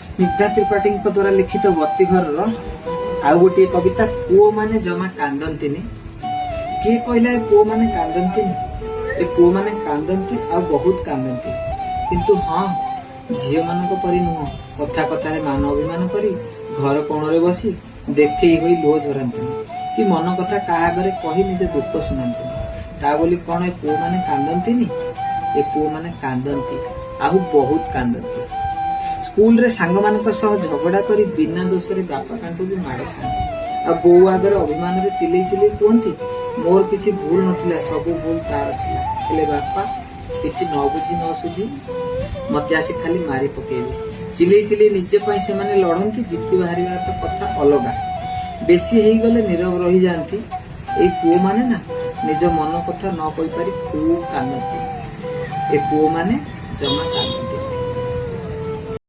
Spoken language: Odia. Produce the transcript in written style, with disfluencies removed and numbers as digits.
ସ୍ନିଗ୍ଧା ତ୍ରିପାଠୀଙ୍କ ଦ୍ୱାରା ଲିଖିତ ବତୀଘରର ଆଉ ଗୋଟିଏ କବିତା, ପୁଅମାନେ ଜମା କାନ୍ଦନ୍ତିନି। କିଏ କହିଲା ଏ ପୁଅମାନେ କାନ୍ଦନ୍ତିନି? ଏ ପୁଅମାନେ କାନ୍ଦନ୍ତି, ଆଉ ବହୁତ କାନ୍ଦନ୍ତି। କିନ୍ତୁ ହଁ, ଝିଅମାନଙ୍କ ପରି ନୁହଁ। କଥା କଥାରେ ମାନ ଅଭିମାନ କରି ଘର କୋଣରେ ବସି ଦେଖେଇ ହୋଇ ଲୁହ ଝରାନ୍ତିନି କି ମନ କଥା କାହା ଆଗରେ କହି ନିଜ ଦୁଃଖ ଶୁଣାନ୍ତିନି। ତା ବୋଲି କଣ ଏ ପୁଅମାନେ କାନ୍ଦନ୍ତିନି? ଏ ପୁଅମାନେ କାନ୍ଦନ୍ତି, ଆଉ ବହୁତ କାନ୍ଦନ୍ତି। ସ୍କୁଲରେ ସାଙ୍ଗମାନଙ୍କ ସହ ଝଗଡା କରି ବିନା ଦୋଷରେ ବାପା କାଣ୍ଠୁ ବି ମାଡ଼ ଖାଆନ୍ତି ଆଉ ବୋଉ ଆଗରେ ଅଭିମାନରେ ଚିଲେଇ ଚିଲେଇ କୁହନ୍ତି, "ମୋର କିଛି ଭୁଲ ନଥିଲା, ସବୁ ଭୁଲ ତାର ଥିଲା। ହେଲେ ବାପା କିଛି ନ ବୁଝି ନ ସୁଝି ମତେ ଆସି ଖାଲି ମାରି ପକେଇଲେ।" ଚିଲେଇ ଚିଲେଇ ନିଜ ପାଇଁ ସେମାନେ ଲଢନ୍ତି, ଜିତିବା ହାରିବା ତ କଥା ଅଲଗା। ବେଶୀ ହେଇଗଲେ ନୀରବ ରହିଯାଆନ୍ତି। ଏଇ ପୁଅମାନେ ନା ନିଜ ମନ କଥା ନ କହିପାରି ଖୁବ କାନ୍ଦନ୍ତି। ଏ ପୁଅମାନେ ଜମା କାନ୍ଦନ୍ତି